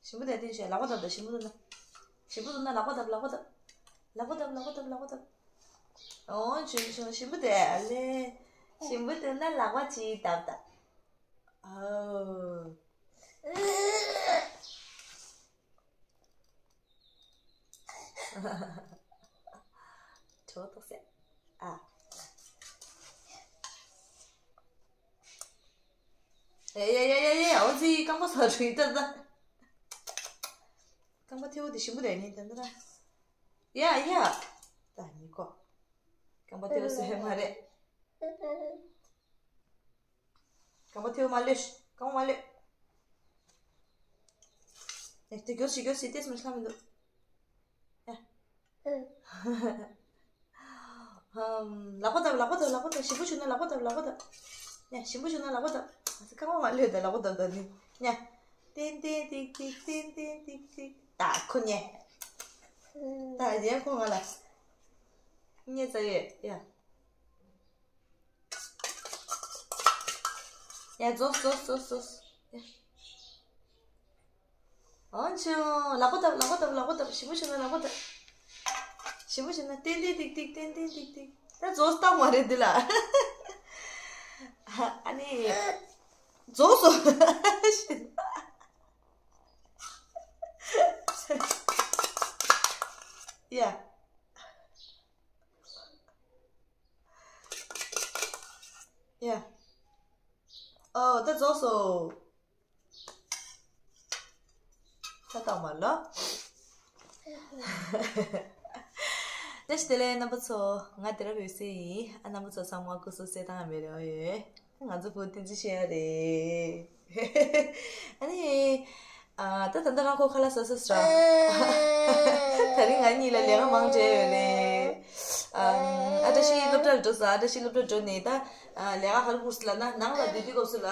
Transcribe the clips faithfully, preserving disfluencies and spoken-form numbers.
ཞིམ་པོ་དེ་དེ་བྱས་ལག་པ་བརྡབ་དང་། ཞིམ་པོ་འདུག་ན། ཞིམ་པོ་འདུག་ན་ལག་པ་བརྡབ། ལག་པ་བརྡབ། ལག་པ་བརྡབ། ལག་པ་བརྡབ། ལག་པ་བརྡབ། ཨོ་བྱུང་བྱུང་། ཞིམ་པོ་དེ་ཨ་ལེ། ཞིམ་པོ་འདུག་ན་ལག་པ་ཅིག་བརྡབ་དང་། ཨོ། གྲོད་ཐོག་སེ། ཨ། ཡ་ཡ་ཡ་ཡ་ཡ། འོ་ཙི་རྐང་པ་ཟ་རུ་ཡི་ད་ད། རྐང་པ་ཐལ་བོ་དེ་ཞིམ་པོ་རེད་ནི་ད་ད་ར། ཡ་ཡ། ད་ནི་ཀོ། རྐང་པ་ཐལ་བོ་ཟ་ཡ་མ་རེད། རྐང་པ་ཐལ་བོ་མ་ལོས། རྐང་པ་མ་ལོས། ཨེ་དེ་གྱོད་ཤིག་གྱོད་ཤིག་ཏེས་མི་ཤ་མི་འདུག་ཡ། ཧམ། ལག་པ་བརྡབ། ལག་པ་བརྡབ། ལག་པ་བརྡབ། ཞིམ་པོ་བྱུང་ན་ལག་པ་བརྡབ། ལག་པ་བརྡབ། ཡ། ཞིམ་པོ་བྱུང་ན་ལག་པ་བརྡབ། ཨ་ཙི་རྐང་པ་མ་ལོས་ད། ལག་པ་བརྡབ་ད་ནི། ཡ། ཏན་ཏན་ཏིག་ཏིག་ཏན་ཏན་ཏིག་ཏིག་ད་ཁོ་ཉེ། ད་ཡ་ཁོ་ང་ལ་ཉེ་ཙ་ཡོད་ཡ། ཡ། རྫོགས་རྫོགས་རྫོགས་རྫོགས། ཡ། ཨོ་ཆུ། ལག་པ་བརྡབ། ལག་པ་བརྡབ། ལག་པ་བརྡབ། ཞིམ་པོ་བྱུང་ན་ལག་པ་བརྡབ། ཞིམ་པོ་བྱུང་ན་ཏན་ཏན་ཏིག་ཏིག་ཏན་ཏན་ཏིག་ཏིག་ད་རྫོགས་སྟངས་མ་རེད་འདི་ལ། ཨ་ནི། རྫོགས་སོ། ཡ། ཡ། ཨོ་ད་རྫོགས་སོ། ད་བཏང་བ་ལ། བཀྲ་ཤིས་བདེ་ལེགས་རྣམ་པ་ཚོ། ང་དེ་རབ་འོད་ཟེར་ཡིན། ཨ་རྣམ་པ་ཚོ་ཚང་མ་སྐུ་གཟུགས་གསལ་ཐང་མེད་རེད། ཨོ་ཡོད། ང་ཚོ་བུ་བསྟན་འཛིན་ཤེས་ཡ་རེད། ཨ་ནི། ཨ་ད་ད་ལྟ་རང་ཁོ་ཁ་ལག་ཟ་ཟ་ཟ། ད་རིང་ང་གཉིས་ལ་ལས་ཀ་མང་དྲགས་ཡོད་རེད། ཨ་ཨ་བཀྲ་ཤིས་སློབ་གྲྭར་འགྲོ་ཟ། ཨ་བཀྲ་ཤིས་སློབ་གྲྭར་འགྲོ་ནས་ད་ལས་ཀ་ག་རེ་དགོས་ཟེར་ལབ་ན། ནང་ལ་སྡོད་དུས་སྐབས་སུ་ལ།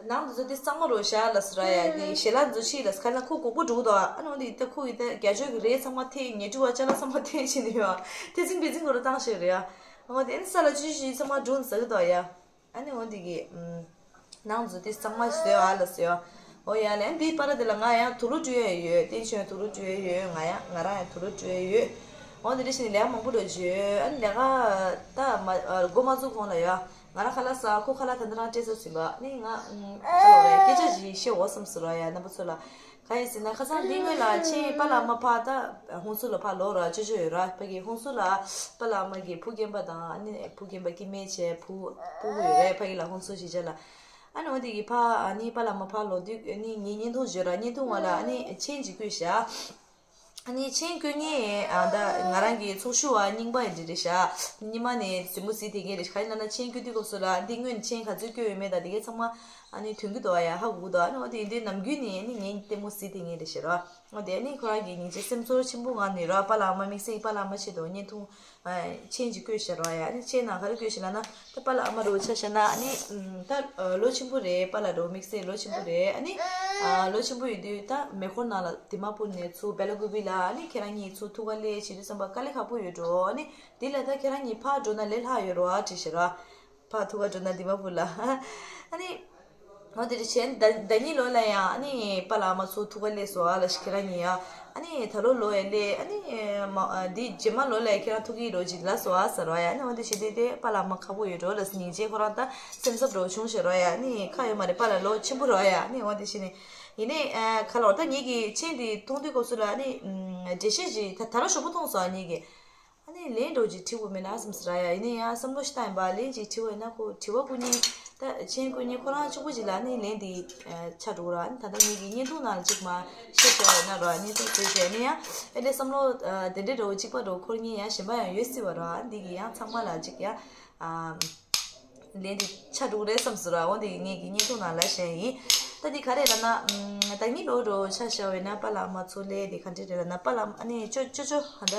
ནང་དུ་ཚོ་དེ་གཙང་མ་རུ་བཞག་ལ་ཟེར་ཡ། དེ་ཞལ་ལག་ཚོ་ཕྱི་ལ་ཁ་ན་ཁོ་གོག་པོ་འགྲོ་གི་འདུག་ཨ་ནི་འོ་དེ་ད་ཁོ་གི་ད་རྒྱ་ཆོས་ཀྱི་རས་ཚང་མ་འཐེན། ཉལ་ཁྲི་བ་ཅ་ལག་ཚང་མ་འཐེན་བྱས་ནས་ཡོད། དེ་ཚིང་བེ་ཚིང་གོ་རུ་བཏང་ཤེས་རེད་ཡ། འོ་དེ་ཨ་ནི་ས་ལ་ཆུ་ཤི་ཚང་མ་འགྲོ་ཟ་གི་འདུག་ཡ། ཨ་ནི་འོ་དེ་གི་ནང་དུ་ཚོ་དེ་གཙང་མ་བཟོས་ཨ་ལ་ཟེར་ཡ། འོ་ཡ་ལན་འདི་པར་དེ་ལ་ང་ཡང་དུག་ལོག་བཀྲུ་ཡ་ཡོད། བསྟན་ཆོས་ཡང་དུག་ལོག་བཀྲུ་ཡ་ཡོད། ང་ཡང་ང་རང་ཡང་དུག་ལོག་བཀྲུ་ཡ་ཡོད། འོ་དེ་འདྲ་བྱས་ནས་ལས་ཀ་མང་པོ་འགྲོ་བྱོས། ཨ་ནི་ལས་ཀ་ད་མ་འགོ་མ་བཙུགས་གོང་ལ་ཡ། ང་རང་ཁ་ལག་ཟ། ཁོ་ཁ་ལག་ད་ལྟ་རང་སྤྲད་ཚར་ཟིན་པ། ནི་ང་ཨུམ་ཁ་ལོ་རེ་སྐད་ཆ་ཞིག་བཤད་འོ་བསམ་ཟེར་ར་ཡ། རྣམ་པ་ཚོ་ལ་ག་ཡིན་ཟེར་ན། ཁ་སང་འདི་སྔོན་ལ་ཁྱེད་པཱ་ལགས་མ་ཕར་ད་ཧུན་སུར་ལ་ཕར་ལོག་ར། ཅོ་ཅོ་ཡོད་ར། ཕ་གི་ཧུན་སུར་ལ་པཱ་ལགས་མ་གི་བུ་རྒན་པ་དང་། ཨ་ནི་བུ་རྒན་པ་སྐྱེ་དམན་བྱས་བུ་སྤུ་གུ་ཡོད་རེད། ཕ་གི་ལ་ཧུན་སུར་གཞིས་ཆགས་ལ། ཨ་ནི་འོ་དེ་གི་ཕ་ཨ་ནི་པཱ་ལགས་མ་ཕར་ལོག་དུས་ཨ་ནི་ངའི་བརྙན་ཐུང་བརྗོད་ར། བརྙན་ཐུང་བ་ལ་ཨ་ནི་མཆན་ཅིག་བཀོད་བཞག་ཨ་ནི་མཆན་བཀོད་མཁན་ཨ་ད་ང་རང་གི་ཚོགས་ཞུགས་པ་རྙིང་པ་ཡིན་འདྲ་རེད་ཤག་ཉི་མ་ནས་རྫི་མོ་གཟིགས་བསྡད་མཁན་རེད། ག་རེ་ལབ་ན་མཆན་བཀོད་དུས་སྐབས་སུ་ལ་འདི་སྔོན་མཆན་ག་ཚོད་བཀོད་ཡོད་མེད་དང་དེ་གའི་ཚང་མ་ཨ་ནི་ཐོན་གི་འདུག་ཨ་ཡ། ཧ་གོ་གི་འདུག་ཨ་ནི་འོ་དེ་ཡིན་དུས་ནམ་རྒྱུན་ནས་ཨ་ནི་ངའི་ལྟད་མོ་གཟིགས་བསྡད་མཁན་རེད་ཤག་ར། འོ་དེ་ཨ་ནི་ཁོ་རང་གི་སྙིང་རྗེ་སེམས་ཚོར་ཆེན་པོ་ངང་ནས་ར། པཱ་ལགས་མ་དམིགས་བསལ་གྱི་པཱ་ལགས་མ་ཆེད་དུ་བརྙན་ཐུང་མཆན་ཅིག་བཀོད་བཞག་ར་ཡ། ཨ་ནི་མཆན་ནང་ག་རེ་བཀོད་བཞག་ལབ་ན། ད་པཱ་ལགས་ཨ་མ་རུ་ཆ་བཞག་ན་ཨ་ནི་ད་ལོ་ཆེན་པོ་རེད། པཱ་ལགས་རུ་དམིགས་བསལ་ལོ་ཆེན་པོ་རེད། ཨ་ནི་ལོ་ཆེན་པོ་ཡོད་དུས་ད་མེ་འཁོར་ནང་ལ་དེ་མ་པུར་ནས་ཚུར་སྦེ་ལ་ཀུ་པི་ལ་ཨ་ནི་ཁྱེད་རང་གཉིས་ཚུར་ཐུག་ག་སླེབས་བྱེད་དུས་ཙམ་པ་དཀའ་ལས་ཁག་པོ་ཡོད་འགྲོ། ཨ་ནི་དེ་ལ་ད་ཁྱེད་རང་གཉིས་ཕར་འགྲོ་ན་ལས་སླ་ཡོད་རོ་ཨ་བྲིས་བཞག་ར། ཕར་ཐུག་ག་འགྲོ་ན་དེ་མ་པུར་ལ་ཨ་ནི། འོ་དེ་འདྲ་བྱས་ནས་ཟླ་ཟླ་གཉིས་ལོ་ལ་ཡང་ཨ་ནི་པཱ་ལགས་ཨ་མ་ཚུར་ཐུག་ག་སླེབས་སོང་ཨ་ལ་ཤི། ཁྱེད་རང་གཉིས་ཡ། ཨ་ནི་ད་ལོ་ལོ་ཡ་སླེབས། ཨ་ནི་མ་འདི་རྗེས་མ་ལོ་ལ་ཡ་ཁྱེད་རང་ཐུག་གི་རོ་ཅིག་ལ་སོང་ཨ་ཟེར་རོ་ཡ། ཨ་ནི་འོ་དེ་བྱས་དེ་དེ་པཱ་ལགས་ཨ་མ་ཁག་པོ་ཡོད་འགྲོ་ལ་སྙིང་རྗེ་ཁོ་རང་ད་སེམས་འཚབ་འགྲོ་བྱུང་ཞེས་རོ་ཡ། ཨ་ནི་ཁ་ཡོད་མ་རེད། པཱ་ལགས་ལོ་ཆེན་པོ་རོ་ཡ། ཨ་ནི་འོ་དེ་བྱས་ནས་ཡིན་ནའི་ཁ་ལོ་ད་ངེད་ཀྱི་མཆན་འདི་མཐོང་དུས་སྐབས་སུ་ལ་ཨ་ནི་འགྲེལ་བཤད་ཅིག་ད་ད་རང་ཞོགས་པ་མཐོང་སོང་ཨ་ངེད་ཀྱི། ཨ་ནི་ལན་འདྲ་བོ་ཅིག་བྲིས་དགོས་མེད་ན་བསམ་ཟེར་ཡ། ཡིན་ན་ཡང་བསམ་བློ་ཞིག་བཏང་ཡིན་པ། ལན་ཅིག་བྲིས་པ་ཡིན་ན་ཁོ་དྲི་བ་ཁོ་གཉིས་ད་མཆན་ཁོ་གཉིས་ཁོ་རང་གཅིག་པོ་ཅིག་ལ་ཨ་ནི་ལན་འདི་ཆགས་འགྲོ་གི་ར། ཨ་ནི་ད་ལྟ་ངེད་ཀྱི་བརྙན་ཐུང་ནང་ལ་ཅིག་མར་བཤད་བཞག་ཡོད་ན་ར། བརྙན་ཐུང་བཟོས་བྱས་ནས་ཡང་ཨེ་ལས་བསམ་བློ་དེ་འདྲའི་འདྲ་བོ་གཅིག་པ་འདྲ་བོ་ཁོ་གཉིས་ཡང་གཞན་པ་ཡང་ཡོད་སྲིད་པ་ར། ཨ་ནི་འདི་གི་ཡང་ཚང་མ་ལ་ཅིག་ཡང་ལན་འདི་ཆགས་འགྲོ་གི་རེད་བསམ་ཟེར་ར། འོ་འདི་ངེད་ཀྱི་བརྙན་ཐུང་ནང་ལ་བཤད་ཡིན། ད་འདི་ག་རེ་ལབ་ན་ད་ངེད་ལོ་འདྲ་བོ་ཆ་བཞག་པ་ཡིན་ན་པཱ་ལགས་ཨ་མ་ཚུར་སླེབས་དེ་ག་འདྲ་རེད་ལབ་ན། པཱ་ལགས་ཨ་ནི་ཅོ་ཅོ་ཅོ་ཧ་ད།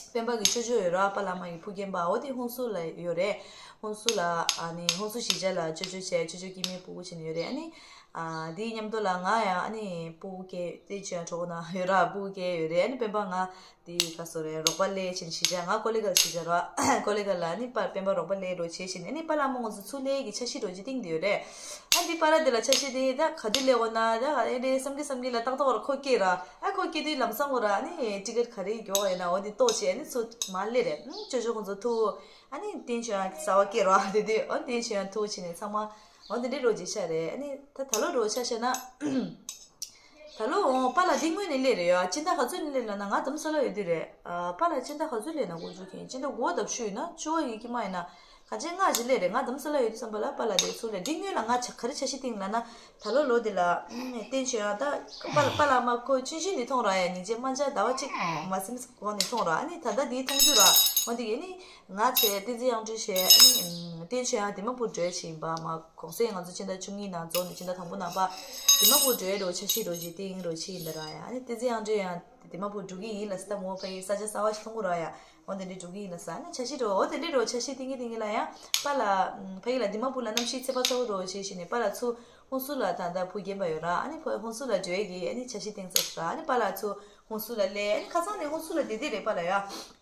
སྤེན་པ་གི་ཅོ་ཅོ་ཡོད་ར། པཱ་ལགས་ཨ་མ་གི་བུ་རྒན་པ་འོ་དེ་ཧུན་སུར་ལ་ཡོད་རེད། ཧུན་སུར་ལ་ཨ་ནི་ཧུན་སུར་གཞིས་ཆགས་ལ་ཅོ་ཅོ་བྱས། ཅོ་ཅོ་སྐྱེ་དམན་སྤུ་གུ་བྱས་ནས་ཡོད་རེད། ཨ་ནི་ ཨ་དེའི་མཉམ་དུ་ལ་ང་ཡང་ཨ་ནི་སྤུ་གུ་སྐྱེ་དེ་ཅི་ཡང་གྲོགས་ན་ཡོད་ར། སྤུ་གུ་སྐྱེ་ཡོད་རེད། ཨ་ནི་སྤེན་པ་ང་དེ་ག་སོ་རེད། རོགས་པ་ལས་ཕྱིན་གཞིས་ཆགས་ང་ཀོ་ལི་གལ་གཞིས་ཆགས་ར། ཀོ་ལི་གལ་ལ་ཨ་ནི་པ་སྤེན་པ་རོགས་པ་ལས་རོགས་བྱེད་བཞིན་ཨ་ནི་པཱ་ལགས་མོ་ང་ཚོ་ཚུར་ལས་ཀྱི་འཆར་གཞི་རོགས་ཅིག་བཏིང་དེ་ཡོད་རེད། ཨ་འདི་པཱ་ལགས་དེ་ལ་འཆར་གཞི་དེ་ད་ག་དུས་ལས་འོ་ན་ད་ཨེ་རེད་བསམ་གི་བསམ་གི་ལ་ཏག་ཏག་ར་ཁོ་སྐྱེས་ར། ཨ་ཁོ་སྐྱེས་དུས་ལམ་སང་འོ་ར་ཨ་ནི་ཊི་ཀེ་ཊི་ག་རེ་མགྱོགས་ཡིན་ན་འོ་དེ་ཏོག་བྱས་ཨ་ནི་ཚུར་མ་སླེབས་རེད། ཨ་ཅོ་ཅོ་ཁོང་ཚོ་ཐུག་ཨ་ནི་བསྟན་ཆོས་ཡང་གསར་པ་སྐྱེས་ར། དེ་དུས་འོ་བསྟན་ཆོས་ཡང་ཐུག་བྱས་ནས་ཚང་མ། འོ་དེ་འདྲའི་རོགས་བྱེད་ཤག་རེད། ཨ་ནི་ད་ད་ལོ་རོགས་ཆ་བཞག་ན། ད་ལོ་འོ་པཱ་ལགས་འདི་སྔོན་ནས་སླེབས་རེད་ཡ། སྤྱི་ཟླ་ག་ཚོད་ནས་སླེབས་ལབ་ན་ང་དྷ་རམ་ས་ལ་ཡོད་དུས་རེད། ཨ་པཱ་ལགས་སྤྱི་ཟླ་ག་ཚོད་སླེབས་ན་དགུ་བཅུ་ཁྱེད་སྤྱི་ཟླ་དགུ་པ་ལྟ་བུ་ཞུས་ཡིན་ན་བཅུ་པ་ཡི་དཀྱིལ་མ་ཡིན་ན་ག་ཚོད་སྔ་ཞིག་སླེབས་རེད། ང་དྷ་རམ་ས་ལ་ཡོད་དུས་ཙམ་པ་ལ་པཱ་ལགས་དེ་ཚུར་སླེབས། འདི་སྔོན་ལ་ང་ཆ་ག་རེ་འཆར་གཞི་བཏིང་ལབ་ན་ད་ལོ་ལོ་འདི་ལ་བསྟན་ཆོས་ཡང་ད་པཱ་ལགས་པཱ་ལགས་མ་ཁོ་ཆུང་ཆུང་ནས་མཐོང་ར་ཡ། ཉིན་རྗེས་དམར་འཇག་ཟླ་བ་གཅིག་མ་ཟིན་གོང་ནས་མཐོང་ར། ཨ་ནི་ད་ལྟ་འདི་མཐོང་དུས་ར་འོ་འདི་གི་ཨ་ནི། ང་བྱས་བསྟན་འཛིན་དབྱངས་སྒྲོན་བྱས་ཨ་ནི་བསྟན་ཆོས་ཡང་དི་མ་པུར་འགྲོ་ཡ་ཆེད་ཡིན་པ། མ་གོང་གསལ་ང་ཚོ་སྤྱི་ཟླ་བཅུ་གཉིས་ནང་རྫོགས་ནས་སྤྱི་ཟླ་དང་པོ་ནང་པ་དི་མ་པུར་འགྲོ་ཡ་འགྲོ་འཆར་གཞི་འགྲོ་རྗེས་བསྟན་འགྲོ་ཆེད་ཡིན་ད་ར་ཡ། ཨ་ནི་བསྟན་འཛིན་དབྱངས་སྒྲོན་ཡང་དི་མ་པུར་འགྲོ་གི་ཡིན་ལ་སི་ད་མོ་ཕ་ཡི་ས་ཆ་གསར་བ་ཞིག་མཐོང་གི་ར་ཡ། འོ་དེ་འདྲའི་འགྲོ་གི་ཡིན་ལ་ས་ཨ་ནི་འཆར་གཞི་འགྲོ་འོ་དེ་འདྲའི་འགྲོ་འཆར་གཞི་བསྟན་གི་བསྟན་གི་ལ་ཡ། པཱ་ལགས་ཕ་ཡི་ལ་དི་མ་པུར་ལ་གནམ་གཤིས་ཚད་པ་གཙོ་བོ་འགྲོ་བྱེད་བཞིན་ནས་པཱ་ལགས་ཚུར་ཧུན་སུར་ལ་ད་ལྟ་བུ་རྒན་པ་ཡོད་ར། ཨ་ནི་ཕ་ཧུན་སུར་ལ་འགྲོ་ཡ་གི་ཨ་ནི་འཆར་གཞི་བསྟན་ས་ར། ཨ་ནི་པཱ་ལགས་ཚུར་ཧུན་སུར་ལ་སླེབས། ཨ་ནི་ཁ་སང་ནས་ཧུན་སུར་ལ་བསྡད་བསྡད་རེད་པཱ་ལགས་ཡ།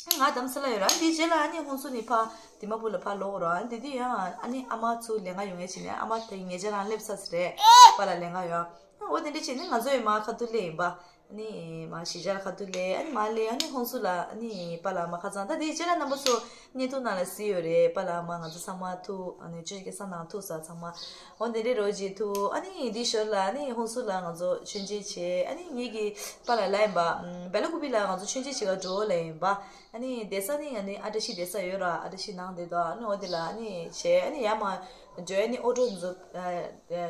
ང་དྷ་རམ་ས་ལ་ཡོད་ར། འདིའི་རྗེས་ལ་ཨ་ནི་ཧུན་སུར་ནས་ཕར་དི་མ་པུར་ལ་ཕར་ལོག་ར། འདི་དུས་ཡང་ཨ་ནི་ཨ་མ་ཚུར་ལས་ཀ་ཡོང་ཡས་བྱས་ནས་ཨ་མ་དེ་ཉེ་ཆར་རང་སླེབས་ཚར་ཟེར་རེད། པཱ་ལགས་ལས་ཀ་ཡོང་། འོ་དེ་འདྲ་བྱས་ནས་ང་ཚོ་ཡི་མ་ཁ་ཐུག་སླེབས་ཡིན་པ། ཨ་ནི་མ་གཞིས་ཆགས་ཁ་ཐུག་སླེབས། ཨ་ནི་མ་སླེབས་ཨ་ནི་ཧུན་སུར་ལ་ཨ་ནི་པཱ་ལགས་མ་ཁ་ཚང་ད་དེའི་རྗེས་ལ་རྣམ་པ་ཚོ་བརྙན་ཐུང་ནང་ལ་གཟིགས་ཡོད་རེད། པཱ་ལགས་མ་ང་ཚོ་ཚང་མ་ཐུག་ཨ་ནི་ཆོས་ཀྱི་ས་ནང་ཐུག་ས་ཚང་མ། འོ་དེ་འདྲའི་རོ་གཅིག་ཐུག་ཨ་ནི་འདི་ཞོར་ལ་ཨ་ནི་ཧུན་སུར་ལ་ང་ཚོ་མཆོད་མཇལ་བྱས། ཨ་ནི་ངེད་ཀྱི་པཱ་ལགས་ལ་ཡིན་པ། སྦེ་ལ་ཀུ་པི་ལ་ང་ཚོ་མཆོད་མཇལ་བྱེད་ག་འགྲོ་ལ་ཡིན་པ། ཨ་ནི་བསྡད་ས་ནི་ཨ་ནི་ཨ་བཀྲ་ཤིས་བསྡད་ས་ཡོད་ར། ཨ་བཀྲ་ཤིས་ནང་བསྡད་དོ། ཨ་ནི་འོ་དེ་ལ་ཨ་ནི་བྱས་ཨ་ནི་ཡར་མར་འགྲོ་ཨ་ནི་ཨོ་ཊོ་འཛུགས་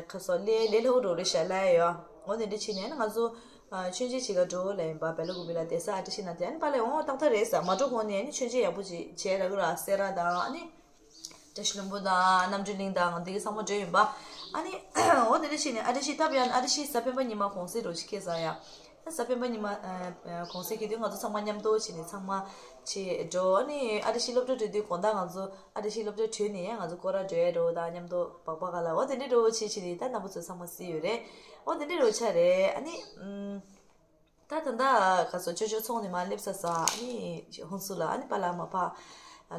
ཁ་སོ་ལས་ལས་སླ་བོ་འགྲོ་རེད་ཤག་ལ་ཡོད། འོ་དེ་འདྲ་བྱས་ནས་ཨ་ནི་ང་ཚོ་མཆོད་མཇལ་བྱེད་ག་འགྲོ་ལ་ཡིན་པ། སྦེ་ལ་ཀུ་པི་ལ་བསྡད་ས་ཨ་བཀྲ་ཤིས་ནང་བསྡད། ཨ་ནི་པཱ་ལགས་འོ་ཏག་ཏག་རེད་ས་མ་འགྲོ་གོང་ནས་ཨ་ནི་མཆོད་མཇལ་ཡག་པོ་ཅིག་བྱས་ར་གི་ར་སེ་ར་དང་ཨ་ནི། བཀྲ་ཤིས་ལྷུན་པོ་དང་རྣམ་གྲོལ་གླིང་དང་འདི་གི་ཚང་མ་འགྲོ་ཡིན་པ། ཨ་ནི་འོ་དེ་འདྲ་བྱས་ནས་ཨ་བཀྲ་ཤིས་སྟབས་ཡག་ཨ་བཀྲ་ཤིས་གཟའ་སྤེན་པ་ཉི་མ་གུང་སེང་རོ་ཞིག་ཁེལ་ས་ཡ། ད་གཟའ་སྤེན་པ་ཉི་མ་གུང་སེང་ཁེལ་དུས་ང་ཚོ་ཚང་མ་མཉམ་དུ་བྱས་ནས་ཚང་མ་བྱས་འགྲོ། ཨ་ནི་ཨ་བཀྲ་ཤིས་སློབ་གྲྭ་འགྲོ་དུས་དགོང་དག་ང་ཚོ་ཨ་བཀྲ་ཤིས་སློབ་གྲྭ་གྲོལ་ནས་ང་ཚོ་སྐོར་ར་འགྲོ་ཡ་འགྲོ་དང་མཉམ་དུ་སྦག་སྦག་ག་ལ་འོ་དེ་འདྲ་འགྲོ་བྱས་བྱས་ནས་ད་རྣམ་པ་ཚོ་ཚང་མ་གཟིགས་ཡོད་རེད། འོ་དེ་འདྲ་རོ་ཆ་རེད། ཨ་ནི་ཨུམ། ད་ད་ལྟ་ག་སོ་ཅོ་ཅོ་ཚོང་ནས་མར་སླེབས་ས་ས་ཨ་ནི་ཧུན་སུར་ལ་ཨ་ནི་པཱ་ལགས་མ་ཕར་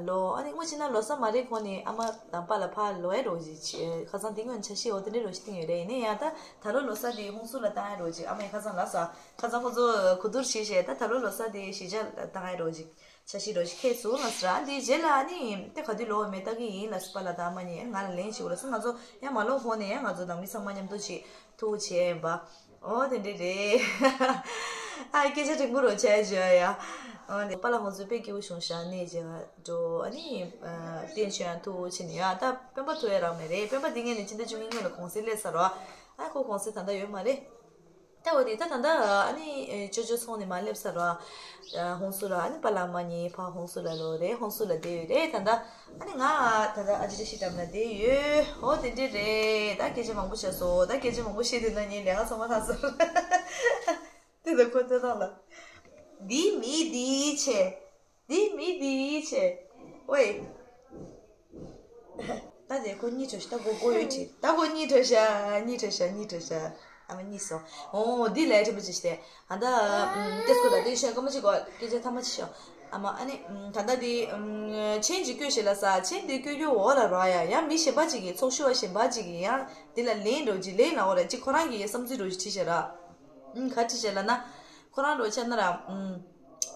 ལོ་ཨ་ནི་སྔོན་ཕྱི་ན་ལོ་གསར་མ་རེད་གོང་ནས་ཨ་མ་དང་པཱ་ལགས་ཕར་ལོག་ཡ་རོགས་ཅིག་བྱས། ཁ་སང་དེ་སྔོན་འཆར་གཞི་འོ་དེ་འདྲའི་རོགས་ཅིག་བཏིང་ཡོད་རེད། ཡིན་ནའི་ཡང་ད་ད་ལོ་ལོ་གསར་དེ་ཧུན་སུར་ལ་བཏང་ཡ་རོགས་ཅིག་ཨ་མས་ཁ་སང་ལབ་ས། ཁ་སང་ཁོ་ཚོ་གོ་བསྡུར་བྱས་བྱས་ད་ད་ལོ་ལོ་གསར་དེ་གཞིས་ཆགས་ལ་བཏང་ཡ་རོགས་ཅིག་འཆར་གཞི་རོགས་ཅིག་ཁེལ་སོང་ལབ་ས་ར། ཨ་འདིའི་རྗེས་ལ་ཨ་ནི་དེ་ག་དུས་ལོག་མེད་ལྟ་གི་ཡིན་ལབ་ས། པཱ་ལགས་དང་ཨ་མ་གཉིས་ང་ལ་ལན་ཞིག་ལབ་ས། ང་ཚོ་ཡང་མ་ལོག་གོང་ནས་ཡང་ང་ཚོ་ནང་མི་ཚང་མ་མཉམ་དུ་ཅིག་ཐུག་བྱས་ཡིན་པ། འོ་དེ་འདྲ་རེད། ཨ་སྐད་ཆ་དྲང་པོ་རོགས་བྱས་བྱས་ཡ། འོ་དེ་པཱ་ལགས་ཁོང་ཚོ་དཔེ་སྐྱིད་པོ་བྱུང་ཤག་གནས་མཇལ་ག་འགྲོ། ཨ་ནི་ཨ་བསྟན་ཆོས་ཡང་ཐུག་བྱས་ནས་ཡ། ད་སྤེན་པ་ཐུག་ཡ་རག་མེད་རེད། སྤེན་པ་འདི་ངས་ནས་སྤྱི་ཟླ་བཅུ་གཉིས་སྔོན་ལ་གུང་སེང་སླེབས་ཚར་རོ། ཨ་ཁོ་གུང་སེང་ད་ལྟ་ཡོད་མ་རེད། ད་འོ་དེ་ད་ད་ལྟ་ཨ་ནི་ཅོ་ཅོ་ཚོང་ནས་མར་སླེབས་ཚར་རོ། ཧུན་སུར་ལ་ཨ་ནི་པཱ་ལགས་མ་གཉིས་ཕར་ཧུན་སུར་ལ་ལོག་རེད། ཧུན་སུར་ལ་བསྡད་ཡོད་རེད་ད་ལྟ། ཨ་ནི་ང་ད་ལྟ་ཨ་ཅེ་བཀྲ་ཤིས་འགྲམ་ལ་བསྡད་ཡོད། འོ་དེ་འདྲ་རེད། ད་སྐད་ཆ་མང་པོ་བཤད་སོང་། ད་སྐད་ཆ་མང་པོ་བཤད་དུས་ན་ངའི་ལས་ཀ་ཚང་མ་ལྷག་སོང་། དེ་ད་ཁོ་ཐོས་ཐང་ལ། འདི་མི་འདི་ཆེ། འདི་མི་འདི་ཆེ། ཝེ། ད་དེ་ཁོ་གཉིད་བྲོ་ཤག་ད་ཁོ་མགོ་ཡོད་ཀྱི། ད་ཁོ་གཉིད་བྲོ་ཤག་གཉིད་བྲོ་ཤག་གཉིད་བྲོ་ཤག་ཨ་མ་གཉིད་སོང་། འོ་འདི་ལས་ཕྲན་བུ་ཅིག་སྟེ། ཨ་ད་ཏེ་སྐུ་ལ་དེ་ཤོད་སྐར་མ་གཅིག་གོ་སྐད་ཆ་ཐ་མ་ཅིག་ཤོད། ཨ་མ་ཨ་ནི་ད་ལྟ་དེ་མཆན་ཅིག་བསྐྱོན་ཞེས་ལ་ས་མཆན་དེ་བསྐྱོན་རྒྱུ་འོག་ལ་རོ་ཡ། ཡང་མི་གཞན་པ་ཅིག་གིས་ཚོགས་ཞུགས་པ་གཞན་པ་ཅིག་གིས་ཡང་དེ་ལ་ལན་འགྲོ་ཅིག་ལན་ལ་འོ་ར་ཅིག་ཁོ་རང་གི་བསམ་ཚུལ་འགྲོ་ཅིག་བྲིས་ཤག་ར། ཨུམ་ག་བྲིས་ཤག་ལབ་ན། ཁོ་རང་རོ་ཆ་ན་ར། ཨུམ།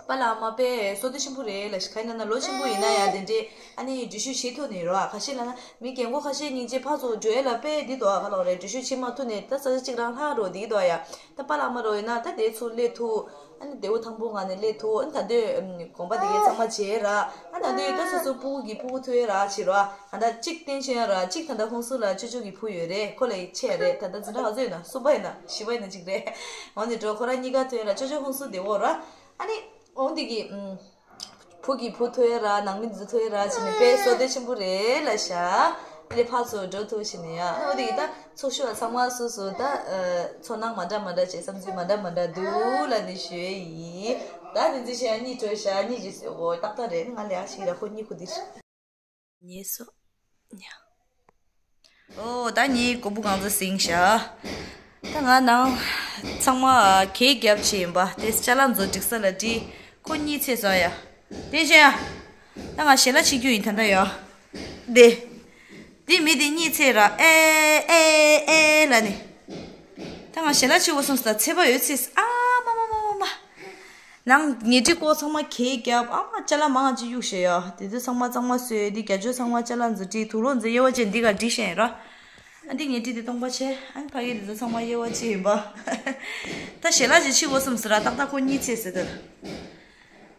པཱ་ལགས་མ་དཔེ་བསོད་བདེ་ཆེན་པོ་རེད་ལ་ཤི་ཁ་ཡིན་ན་ན་ལོ་ཆེན་པོ་ཡིན་ན་ཡང་དེ་འདྲའི་ཨ་ནི་འགྲུལ་བཞུད་བྱེད་ཐུབ་ནི་རོ་ཨ། ཁ་ཤས་ལ་ན་མི་རྒན་གོག་ཁ་ཤས་སྙིང་རྗེ་ཕར་ཚུར་འགྲོ་ཡ་ལ་དཔེ་འདི་དོ་ཨ་ཁ་ལོག་རེད། འགྲུལ་བཞུད་བྱེད་མ་ཐུབ་ནས་ད་ས་ཆ་གཅིག་རང་ལྷག་འགྲོ་འདི་དོ་ཡ། ད་པཱ་ལགས་མ་རོ་ཡིན་ན་ད་དེ་ཚུར་སླེབས་ཐུབ། ཨ་ནི་བདེ་པོ་ཐང་པོ་ངང་ནས་སླེབས་ཐུབ། ཨ་ནི་ད་འདོད་དགོངས་པ་དེ་གའི་ཚང་མ་བྱས་ར། ཨ་ད་འདོད་ད་སོ་སོ་སྤུ་གུ་གི་ཕྲུ་གུ་ཐུབ་ཡ་ར་བྱེད་རོ་ཨ། ད་གཅིག་བསྟན་ཆོས་ཡ་ར་གཅིག་ད་ད་ཧུན་སུར་ལ་ཅོ་ཅོ་གི་བུ་ཡོད་རེད། ཁོ་ལ་ཆེ་ཡ་རེད། ད་ད་འཛིན་གྲྭ་ག་ཚོད་ཡིན་ན་གསུམ་པ་ཡིན་ན་བཞི་པ་ཡིན་ན་གཅིག་རེད། འོ་ནི་འགྲོ་ཁོ་རང་གཉིས་ཀ་ཐུབ་ཡ་ར་ཅོ་ཅོ་ཧུན་སུར་བདེ་པོ་ར། ཨ་ནི། འོང་འདི་གི་ཨུམ། བུ་གི་བུ་ཐོས་ར་ནང་མི་འཛུ་ཐོས་ར་བྱས་ནས་དཔེ་བསོད་བདེ་ཆེན་པོ་རེད་ལ་ཤ། དེ་ལས་ཕར་ཚུར་འགྲོ་ཐུབ་བྱས་ནས་ཡ། འོ་འདི་གི་ད་ཚོགས་ཞུགས་པ་ཚང་མ་སོ་སོ་ད་ཚོར་སྣང་མ་འདྲ་མ་འདྲ་བྱས་བསམ་ཚུལ་མ་འདྲ་མ་འདྲ་འདུག་ལ་ནི་ཞུ་ཡས་ཡིན། ད་དེ་ཚོ་བཤད་གཉིད་བྲོ་ཤ་གཉིད་ཅིག་སོ་འོ་ཏག་ཏག་རེད། ང་ལས་ཨ་ཞིག་ར་ཁོ་གཉིད་ཁུག་འདི་རེད། ཉེས་སོ། ཉ། ཨོ་ད་ངའི་མགོ་བོ་གང་ཚ་ཟིང་ཤག་ད་ང་ནང་ཚང་མ་གད་རྒྱབ་བྱས་ཡིན་པ་དེ་ཅ་ལག་མཛོད་སྒྲིག་ས་ལ་བྲིས། ཁོ་གཉིད་ཚད་སོང་ཡ། བསྟན་ཤོག་ཡ། ད་ང་ཞལ་ལག་ཕྱིས་རྒྱུ་ཡིན་ད་ལྟ་ཡ། དེ། དེ་མི་དེ་གཉིད་ཚད་ར་ཨེ་ཨེ་ཨེ་ལ་ནི། ད་ང་ཞལ་ལག་ཕྱིས་འོ་སོང་ས་ད་ཚད་པ་ཡོད་ཚད་ཨ་མ་མ་མ་མ་མ། ནང་ཉལ་ཁྲི་སྐོར་ཚང་མ་གད་རྒྱབ་ཨ་མ་ཅ་ལག་མང་ཅིག་གཡུགས་བཞག་ཡ། དེ་ཚོ་ཚང་མ་གཙང་མ་བཟོས་དེ་རྒྱ་ཆོས་ཚང་མ་ཅ་ལག་མཛོད་སྒྲིག་དུག་ལོག་མཛོད་དབྱེ་བ་ཅན་འདི་ག་སྒྲིག་བཞག་ཡིན་ར། ཨ་འདི་ངའི་ཏི་དེ་སྟོང་པ་ཆེ། ཨ་ཕ་གི་དེ་ཚོ་ཚང་མ་དབྱེ་བ་ཕྱེ་ཡིན་པ། ད་ཞལ་ལག་ཅིག་ཕྱིས་འོ་སོང་ཟེར་ར་ཏག་ཏག་ཁོ་གཉིད་ཚད་ཟེར་ད།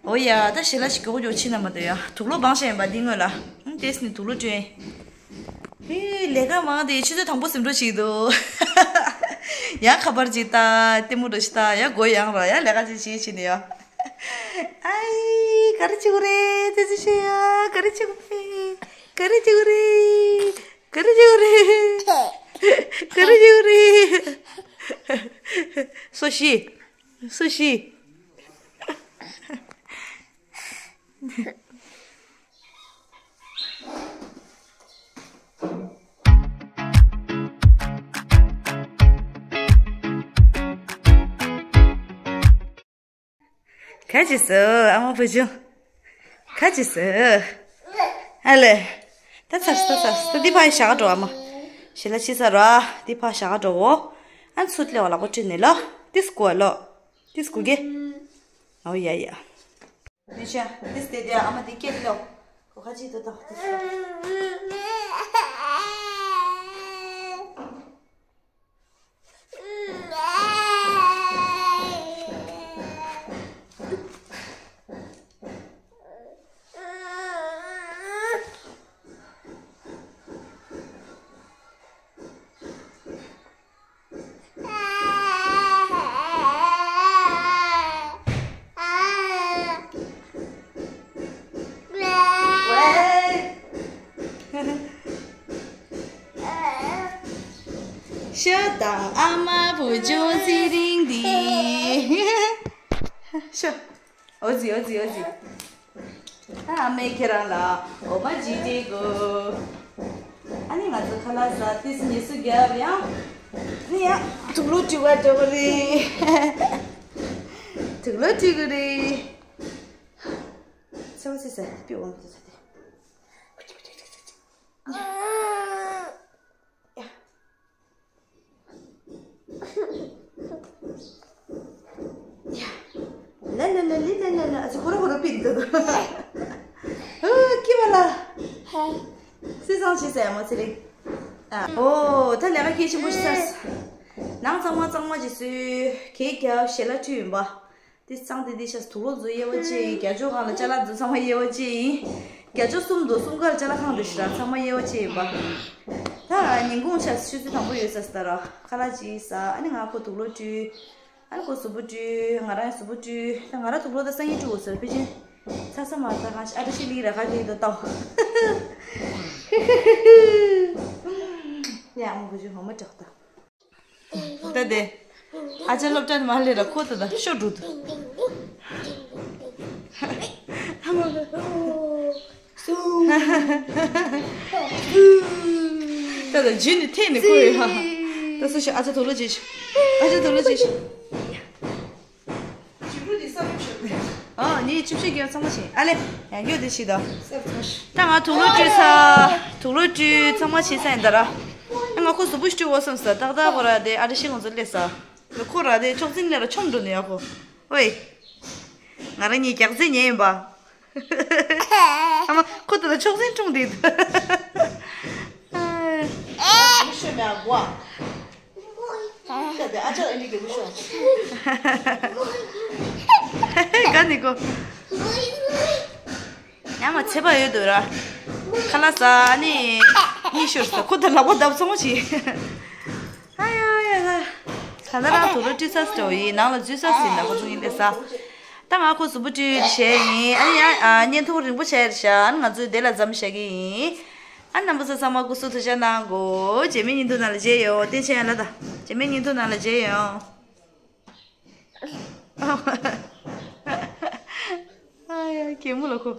འོ་ཡ་ད་ཞལ་ལག་ཅིག་མགྱོགས་མགྱོགས་ཕྱིས་ན་མ་གཏོགས་ཡ་དུག་ལོག་སྦང་བཞག་ཡིན་པ་འདི་སྔོན་ལ། ཨ་དེས་ནི་དུག་ལོག་བསྐྲུན། ཧི་ལས་ཀ་མང་དེ་ཆུ་ཚོད་དང་པོ་ཟིན་འགྲོ་ཅིག་འདུག་ཡ་ཁ་པར་ཅིག་ལྟ་ལྟད་མོ་འདྲ་ཞིག་ལྟ་ཡ་སྒོ་ཡང་ར་ཡ་ལས་ཀ་ཅིག་བྱེད་བྱེད་ནི་ཡ། ཨའི་ག་རེ་བྱེད་དགོས་རེད་དེ་ཚོ་ཤེས་ཡ། ག་རེ་བྱེད་དགོས་རེད། ག་རེ་བྱེད་དགོས་རེད། ག་རེ་བྱེད་དགོས་རེད། ག་རེ་བྱེད་དགོས་རེད། སོ་ཤི། སོ་ཤི། ག་ཅི་སོ་ཨ་མ་བུ་ཆུང་། ག་ཅི་སོ། ཨ་ལེ། ད་ཚར་ད་ཚར་ད་འདི་ཕར་བཞག་འགྲོ་ཨ་མ། ཞལ་ལག་ཕྱིས་ཚར་ར་འདི་ཕར་བཞག་འགྲོ་འོ། ཨ་ཚུར་སླེབས་པ་ལག་པ་བཀྲུས་ནས་ལོ། ཏིས་གོ་ལོ། ཏིས་གོ་གེ། ཨོ་ཡ་ཡ། མི་ཤ། ཏིས་དེ་དེ་ཨ་མ་དེ་སྐད་ལོ། གོ་ཁ་ཅིག་ཏུ་ཏོ་ཏིས་གོ། ཤ་དང་ཨ་མ་བུ་ཆུང་ཚེ་རིང་འདི། ཤ། ཨོ་ཙི་ཨོ་ཙི་ཨོ་ཙི། ད་ཨ་མས་ཁྱེད་རང་ལ་འོ་མ་ཅིག་སྤྲད་དགོས། ཨ་ནི་ང་ཚོ་ཁ་ལག་ཟ་ཏིས་ཉལ་སུ་རྒྱབ་ཡང་། ཨ་ནི་ཡང་དུག་ལོག་བཀྲུ་བར་འགྲོ་གི་རེད། དུག་ལོག་བཀྲུ་གི་རེད། ཚེ་བ་ཚེ་ས་དེ་པི་འོ་མ་དེ་ས་དེ། ཡ། ལ་ལ་ལ་ལི་ལ་ལ་ལ། ཨ་ཙི་ཁོ་ར་ཁོ་ར་པིན་ཏོ། ཨོ་ཀི་བ་ལ། སི་སང་ཆི་སེ་མོ་ཚི་ལི། ཨོ་ད་ལས་ཀ་གལ་ཆེན་པོ་ཞིག་ཚར། ནང་ཚང་མ་གཙང་མ་ཅིག་བཟོས་གད་རྒྱབ་ཞལ་ལག་བཀྲུས་ཡིན་པ། དེ་གཙང་དེ་དེ་ཤ་དུག་ལོག་ཚོ་དབྱེ་བ་ཕྱེ་ཡིན། རྒྱ་ཅོ་གང་ལ་ཅ་ལག་ཚོ་ཚང་མ་དབྱེ་བ་ཕྱེ་ཡིན། རྒྱ་ཅོ་གསུམ་འདུག་གསུམ་ཀ་ལ་ཅ་ལག་ཁང་དུ་ཞིག་ར་ཚང་མ་དབྱེ་བ་ཕྱེ་ཡིན་པ། ད་ཉིན་གུང་ཆ་ཆུ་ཚོད་དང་པོ་ཡོད་ས་སི་ད་ར་ཁ་ལག་ཅིག་ཟ། ཨ་ནི་ང་ཁོ་དུག་ལོག་བཀྲུས། ཨ་ནི་ཁོ་གཟུགས་པོ་བཀྲུས། ང་རང་གཟུགས་པོ་བཀྲུས། ད་ང་རང་དུག་ལོག་ད་སང་ཉིན་བཀྲུ་དགོས་ཟེར་ཕི་ཅིན། ཚ་ས་མ་ད་གང་ཤ་ཨ་ད་ཤི་ལི་ར་ཁ་ལི་ད་ཏོ། ཡ་ཨ་མ་བུ་ཆུང་ཧོ་མ་དྲག་ད། ད་དེ། ཨ་ཅག་སློབ་གྲྭ་ནས་མར་སླེབས་ར་ཁོ་ད་ད་ཤོ་འགྲོ་འདུག་ཨ་མ་ལ། ད་ད་རྗེས་ནས་འཐེན་ནས་ཁོ་ཡོད་ཧ། ད་སུ་ཤི་ཨ་ཅག་དུག་ལོག་བྱེད་ཤི། ཨ་ཅག་དུག་ལོག་བྱེད་ཤི། ཨ་ནི་ཆུ་ཤིག་གྱོན་ཚང་མ་ཤིག་ཨ་ལེ། ཡང་གྱོད་དེ་ཤིག་ད། ད་ང་དུག་ལོག་བཀྲུས་ཚར། དུག་ལོག་བཀྲུས་ཚང་མ་བྱས་ཚར་ཡིན་ད་ར། ང་ཁོ་གཟུགས་པོ་ཞིག་བཀྲུས་འོ་བསམ་ས་ཏག་ཏག་ཁོ་ར་དེ་ཨ་རི་ཤི་ང་ཚོ་སླེབས་ས། ཁོ་ར་དེ་ཕྱོགས་འཛིན་སླེབས་ར་མཆོང་འགྲོ་ནི་ཡ་ཁོ། ཝེ། ང་རང་གཉིས་རྒྱག་རྩེ་ཉལ་ཡིན་པ། ཨ་མ་ཁོ་ད་ལ་ཕྱོགས་འཛིན་འཁྲུངས་དེ། ཨ་ཤོད་མེད་ཨ་གོ་ཨ། ད་དེ་ཨ་ཅག་ཨ་ནི་གི་བུ་ཤོག་ག་ནི་གོ་ཡང་མ་ཚེ་པ་ཡོད་དུ་ར། ཁ་ལག་ཟ་ནི་གཉིད་ཤོར་ས་ཁོ་ད་ལག་པ་བརྡབ་ཚོང་བྱེད། ཨ་ཡ་ཡ་ཡ། ད་ལྟ་རང་དུག་ལོག་བཀྲུས་ཚར་འགྲོ་ཡིན། ནང་ལ་འཛུལ་ཚར་ཟིན་ན་ཁོ་ཚོ་ཡིན་ལས་ས། ད་ང་ཁོ་གཟུགས་པོ་བཀྲུས་བྱས་ཡིན། ཨ་ནི་ཡང་ཨ་བརྙན་ཐུང་རིང་པོ་བྱས་རེད་ཤག་ཨ་ནི་ང་ཚོས་དེ་ལ་མཚམས་བཞག་གི་ཡིན། ཨ་ནི་རྣམ་པ་ཚོ་ཚང་མ་སྐུ་གཟུགས་ཐུགས་ཅག་གནང་གོ་རྗེས་མའི་བརྙན་ཐུང་ནང་ལ་མཇལ་ཡོང་། བསྟན་ཆེན་ཡ་ལ་ད། རྗེས་མའི་བརྙན་ཐུང་ནང་ལ་མཇལ་ཡོང་། ཨ་ཡ་གད་མོ་ལ་ཁོ།